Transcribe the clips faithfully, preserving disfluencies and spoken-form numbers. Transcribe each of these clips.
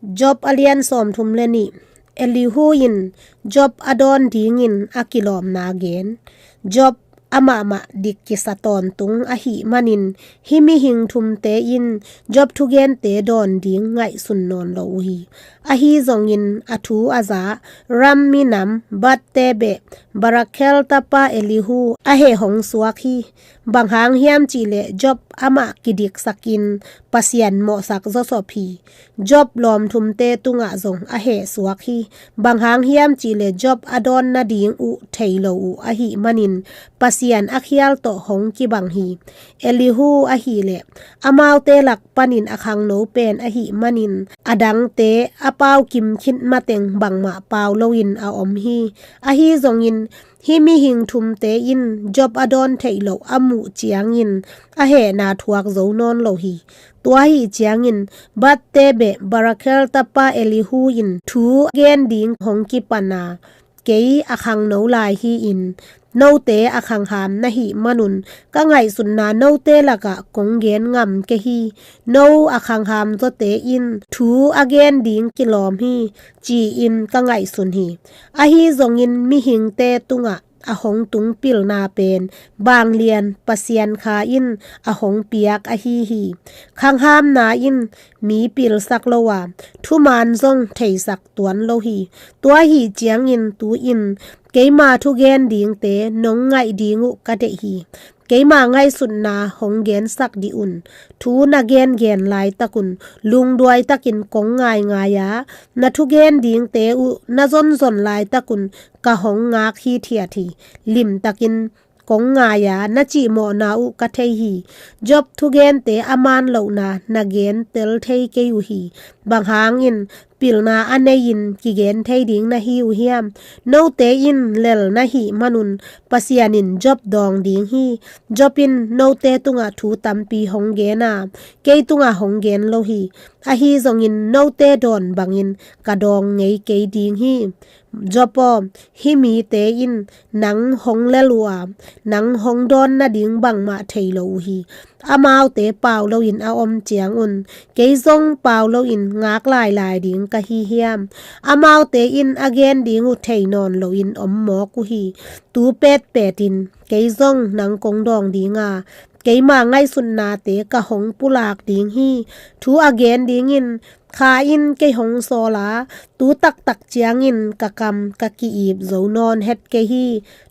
Job a lian sawmthum le nih. Elihu in Job a dawn dingin a kilawmna gen. Job amahmah dik kisa tawntung ahih manin, hih mihing thumte in Job thugente dawn ding ngaihsun nawn lo uh hi. Ahi zongin a thu a za, ram minam, batte beh, Barakhel tapa Elihu a heh hong suak hi. Bang hang hiam cihleh Job amah kidiksakin Pasian mawhsak zawsop hi. Job lawmthumte tungah zong a heh suak hi. Bang hang hiam cihleh Job a dawn nading uh thei lo uh ahih manin Pasian a khial tawh hong kibang hi. Elihu ahileh amaute lak panin a khangno pen ahih manin a dangte a pau kim khit mateng bangmah pau loin a om hi. Ahi zongin hih mihing thumte in Job a dawn theih loh a muh ciangin a hehna thuak zo nawn lo hi. Tua ahih ciangin batte beh Barakhel tapa Elihu in thu gen ding hong kipan a, kei a khangno lai hi-in note a khangham na hih manun ka ngaihsutna note lakah kong gen ngam kei hi. No a khangham zawte in thu a gen ding kilawm hi, ci-in ka ngaihsun hi. Ahi zongin mihingte tungah a hong tung pilna pen vanglian Pasian Kha in a hong piak ahi hi. Khanghamna in mi pilsak lo a, thuman zong theisak tuan lo hi. Tua ahih ciangin tu-in keima thugen dingte nong ngaih ding uh ka deih hi. Keima ngaihsutna hong gensak dih un. Thu na gengen laitakun lungduaitakin kong ngaingai a, na thugen dingte uh na zonzon laitakun ka hong ngak hithiat hi. Limtakin kong ngai a, na cihmawhna uh ka thei hi. Job thugente a man lohna na gen tel thei kei uh hi. Bang hangin pilna a nei-in kigen thei ding na hi uh hiam? Note in lel na hih manun Pasian in Job dawng ding hi. Job in note tungah thu tampi hong gen a, kei tungah hong gen lo hi. Ahi zongin note dawn bangin ka dawng ngei kei ding hi. Job aw, hih mite in nang hong lel uh a, nang hong dawn nading bangmah thei lo uh hi. Amaute pau loin a om ciangun kei zong pau loin ngak lailai ding ka hi hiam? Amaute in a gen ding uh thei nawn loin om mawk uh hi. Tu petpetin kei zong nang kong dawng ding a, keima ngaihsutnate ka hong pulak ding hi. Thu a gen dingin Kha in kei hong sawl a, tu taktak ciangin ka kam ka ki-ip zo nawn het kei hi.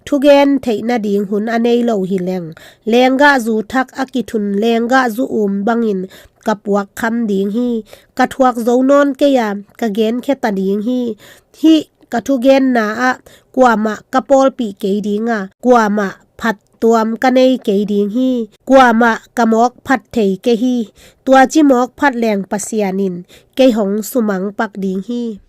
Thugen theih nading hun a nei lo hi leng, lenggahzu thak a kithun lenggahzu um bangin ka puak kham ding hi. Ka thuak zo nawn kei a, ka genkhia ta ding hi. Hih ka thugenna ah kuamah ka pawlpih kei ding a, kuamah phattuam ka nei kei ding hi. Kuamah ka mawk phat thei kei hi. Tua ci mawk phat leng Pasian in kei hong sumang pak ding hi.